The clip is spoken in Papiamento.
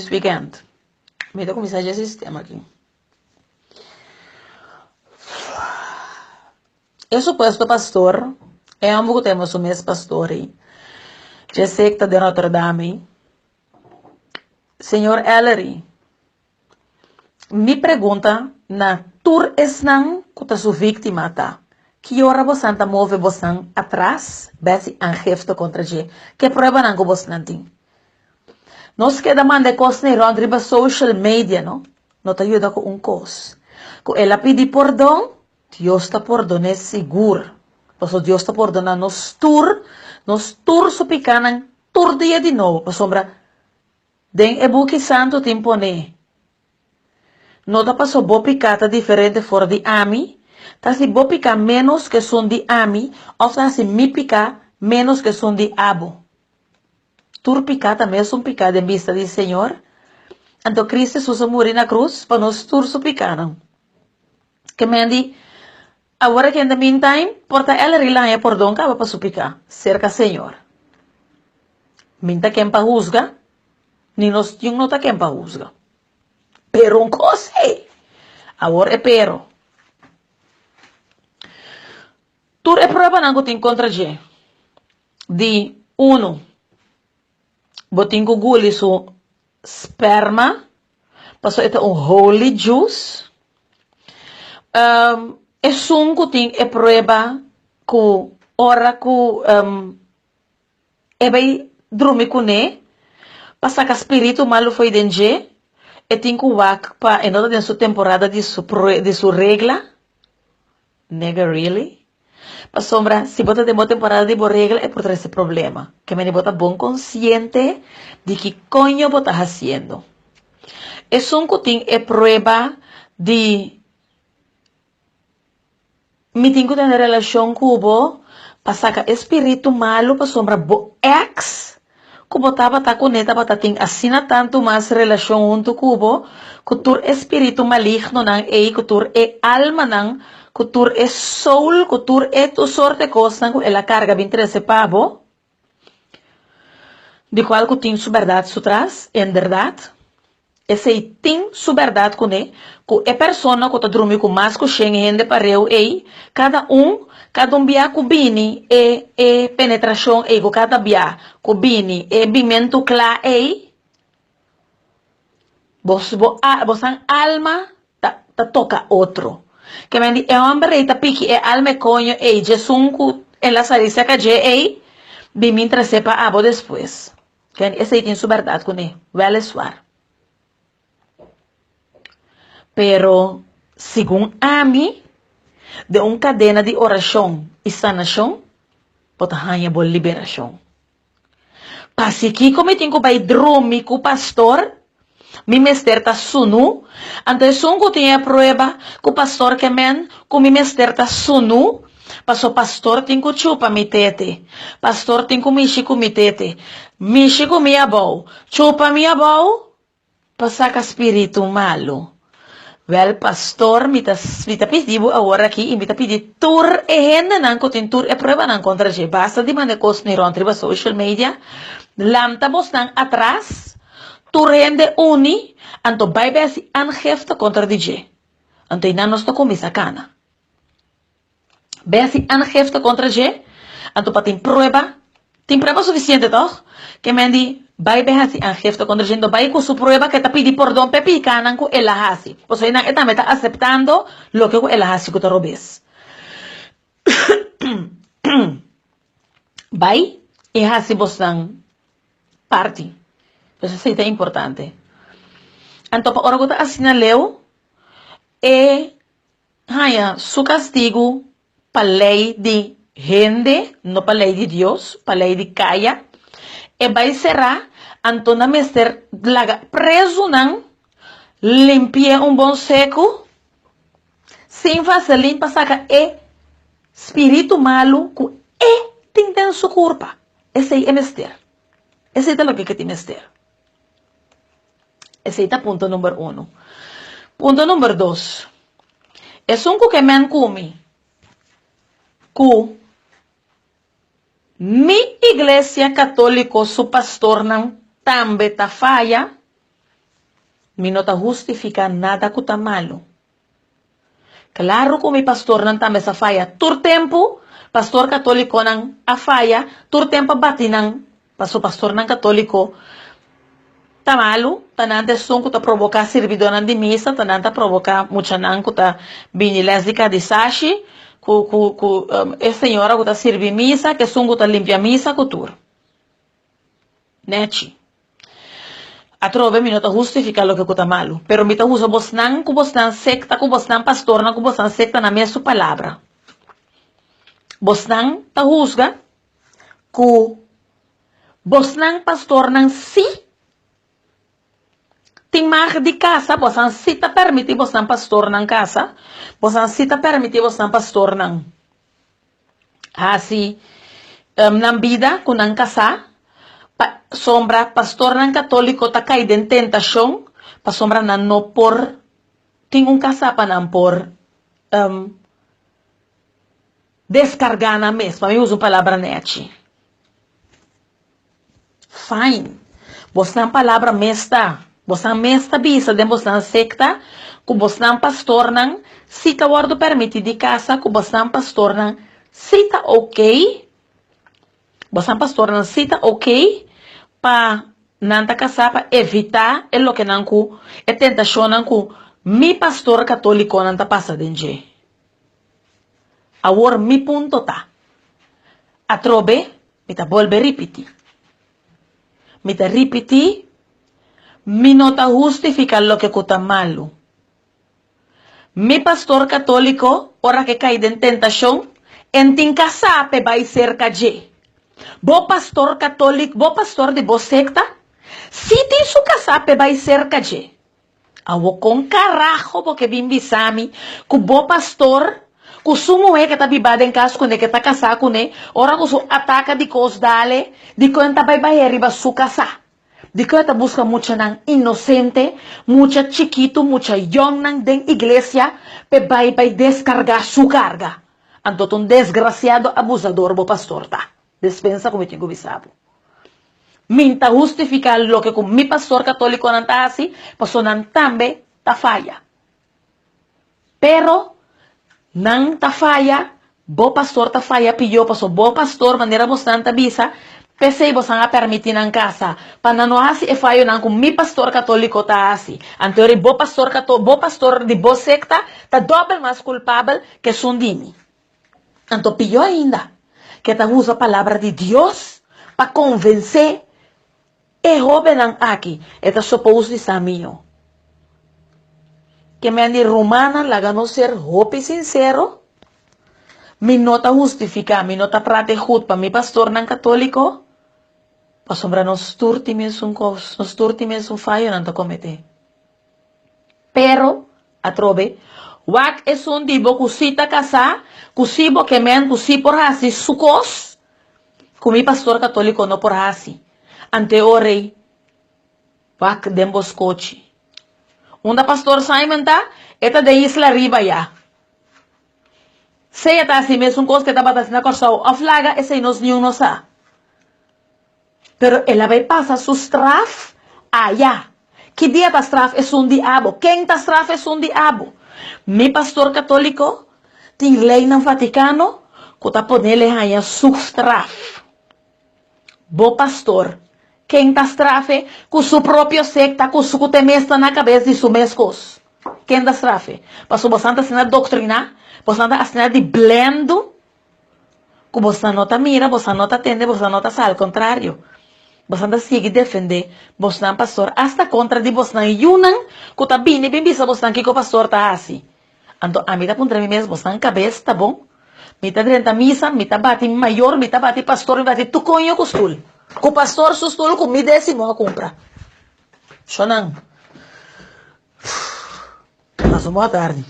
es weekend. Mi ta kuminsá dje sistema aki. E supuesto pastor, e hòmber ku ta yama su mes pastor ei, dje sekta den Rotterdam ei, señor Ellery, Mi pregunta na tur esnan ku ta su víktima ta, Ki ora bosan ta move bosnan atras bes di aangifte kontra dje? Ke pruebanan ku bosnan tin? Nos keda manda e kosnan ei rònt riba social media no, no ta yuda ku un kos. Ku el a pidi pordon, Dios ta pordon'é sigur. Pasobra Dios ta pordoná nos tur, nos tur su pikánan tur dia di nobo, pasobra Den e buki santu tin poné, No ta paso bo piká ta diferente for di ami, ta hasi bo piká ménos ku esun di ami òf ta hasi mi piká ménos ku esun di abo. Tur piká ta mesun piká den bista di Señor. Anto Cristo Hesus a muri na krus pa nos tur su pikánan. Ke men di, Awor aki in the meantime, por ta el rila haña pordon kaba pa su piká serka Señor. Min ta ken pa husga, ni nos niun no ta ken pa husga. Pero un kos ei! Awor e pero. Tur e pruebanan ku tin kontra dje, di unu, bo tin ku guli su sperma, pasobra e ta un holy juice. Esun ku tin e prueba ku ora ku e bai drumi kuné pa saka spiritu malu fo'i den dje, e tin ku wak pa e no ta den su temporada di su di su regla. Nigga really? Pasobra si bo ta den bo temporada di bo regla e por trese problema. Ke mende bo ta bon konsiente di ki koño bo ta hasiendo. Esun ku tin e prueba di mi tin ku tene relashon ku bo pa saka e spiritu malu pasobra bo ex ku bo tabata kuné tabata tin asina tantu mas relashon huntu ku bo, ku tur e spiritu malignonan ei, ku tur e almanan, ku tur e soul, ku tur e tur sorte kosnan ku el a karga bin trese pa bo, di kual ku tin su bèrdat su tras, inderdat. Esei tin su bèrdat kuné, ku e persona ku ta drumi ku mas ku shen hende pareu ei, kada un, kada un bia ku bini e e penetrashon ei, ku kada bia ku bini e bimentu kla ei, bos bo a bosan alma ta ta toka otro. Ke men di e hòmber ei ta piki e alma e koño ei djesun ku el a sali seka dje ei, bin bin tras'é pa abo despues. Ken esei tin su bèrdat kuné, wèliswar. Pero segun ami, den un kadena di orashon i sanashon, bo ta haña bo liberashon. Pasikiko mi tin ku bai drumi ku pastor? Mi mester ta sunu? Anto esun ku tin e prueba ku pastor ke men ku mi mester ta sunu, paso pastor tin ku chupa mi tete, pastor tin ku mishi ku mi tete, mishi ku mi abou, chupa mi abou pa saka spiritu malu. Wèl pastor mi ta mi ta pidi bo awor aki i mi ta pidi tur e hendenan ku tin tur e pruebanan kontra dje, basta di manda e kosnan rònt riba social media, lanta bosnan atras, Tur hende uni, anto bai bai hasi aangifte kontra di dje. Anto einan nos ta kuminsá kana. Bai hasi aangifte kontra dje, anto pa tin prueba, tin prueba sufisiente tòg? Ke men di bai bai hasi aangifte kontra dje, anto bai ku su prueba ke ta pidi pordon p'e pikanan ku el a hasi. Pasobra einan e tambe ta aseptando loke ku el a hasi ku ta robes. Bai i hasi bosnan parti. Pues esei ta importante. Anto pa ora ku ta asina leu, e haña su kastigu pa lei di hende, no pa lei di Dios, pa lei di kaya. E bai será, anto nan mester laga prezunan limpi'é un bon seku sin vaselin pa saka e spiritu malu ku e tin den su kurpa. Esei e mester. Esei ta loke ke tin mester. Esei ta punto number uno. Punto number dos. Esun ku ke men ku mi, ku mi iglesia katoliko su pastornan tambe ta faya. Mi no ta hustifiká nada ku ta malu. Klaru ku mi pastornan tambe sa faya tur tempu, pastor katólikonan a faya tur tempu a bati nan, paso pastornan katóliko ta malu, ta nan ta esun ku ta proboká sirbidónan di misa, ta nan ta proboká muchanan ku ta bini lès di kadisashi, ku ku ku e señora ku ta sirbi misa, ku esun ku ta limpia misa ku tur. Nechi. Atrobe mi no ta hustifica loke cu ta malu, pero mi ta usa bosnan cu bosnan secta cu bosnan pastornan cu bosnan secta na mes su palabra. Bosnan ta husga cu bosnan pastornan si tin mag di casa, bosnan si ta permiti bosnan pastornan casa, bosnan si ta permiti bosnan pastornan hasi nan bida ku nan kasá, pasobra pastornan katóliko ta kai den tentashon pasobra nan no por tin un kasá pa nan por deskargá nan mes, pa mi usa un palabra nèchi. Fine. Bosnan palabra mes ta. Bosnan mes ta bisa den bosnan sekta ku bosnan pastornan si ta wòrdu permití di kasa, ku bosnan pastornan si ta okey, bosnan pastornan si ta okey pa nan ta kasá pa evitá e lokenan ku, e tentashonnan ku mi pastor katólikonan ta pasa den dje. Awor mi punto ta, atrobe mi ta bolbe ripití. Mi ta ripití, mi no ta hustifiká loke ku ta malu. Mi pastor katóliko ora ke kai den tentashon, en tin kasá p'e bai serka dje. Bo pastor katólik, bo pastor di bo sekta, sí tin su kasá p'e bai serka dje. Awo kon karaho bo ke bin bisa mi ku bo pastor ku su muhé ke ta biba den kas kuné ke ta kasá kuné ora ku su ataka di kos dale dikon e ta bai bah'é riba su kasá? Dikon e ta buska muchanan inosente, mucha chikitu, mucha yòngnan den iglesia p'e bai bai deskargá su karga? Anto ta un desgrasiado abusador bo pastor ta. Despensa ku mi tin ku bisa bo. Mi ta hustifiká loke ku mi pastor katólikonan ta hasi, pasobra nan tambe ta faya. Pero, nan ta faya, bo pastor ta faya pió, pasobra bo pastor, manera bosnan ta bisa, p'esei bosnan a permití nan kasa, pa nan no hasi e fayonan ku mi pastor katóliko ta hasi. Anto eri bo pastor kató, bo pastor di bo sekta ta dòbel mas kulpabel ku esun di mi. Anto pió ainda, ke ta usa palabra di Dios pa konvensé e hóbennan aki, e ta sopous di sa mihó. Ke men di rumannan laga nos ser hopi sinsero, mi no ta hustifiká, mi no ta prate gut pa mi pastornan katóliko, pasobra nos tur tin mesun kos, nos tur tin mesun fayonan ta kometé. Pero, atrobe, wak esun di bo ku si ta kasá, ku si bo ke men ku si por hasi su kos, ku mi pastor katóliko no por hasi. Ante o rei, wak den bo skochi. Unda pastor Simon ta? E ta den Isla Riba ya. Sea ta hasi mesun kos ku e tabata hasi na Kòrsou òf laga, esei nos niun no sa. Pero el a bai pasa su straf aya. Ki dia ta straf esun di abo? Ken ta straf esun di abo? Mi pastor katoliko tin leynan Vatikano ku ta ponele haña su straf. Bo pastor, ken ta strafe ku su propio sekta ku su ku te mes ta na kabes di su mes kos? Ken ta strafe? Pasobra bosan ta asina doktriná, bosan ta asina di blendu Ku bosan no ta mira, bosan no ta tende, bosan no ta sa, al kontrario, bosan ta sigui defendé bosnan pastor asta kontra di bosnan yunan ku ta bini bin bisa bosnan kiko pastor ta hasi. Anto ami ta puntra mi mes, bosnan kabes ta bon? Mi ta drenta misa, mi ta bati mayor, mi ta bati pastor, mi bati tur koño ku stul. Ku pastor su stul ku mi desimo a kumpra. Shonan. Pasa un bon atardi.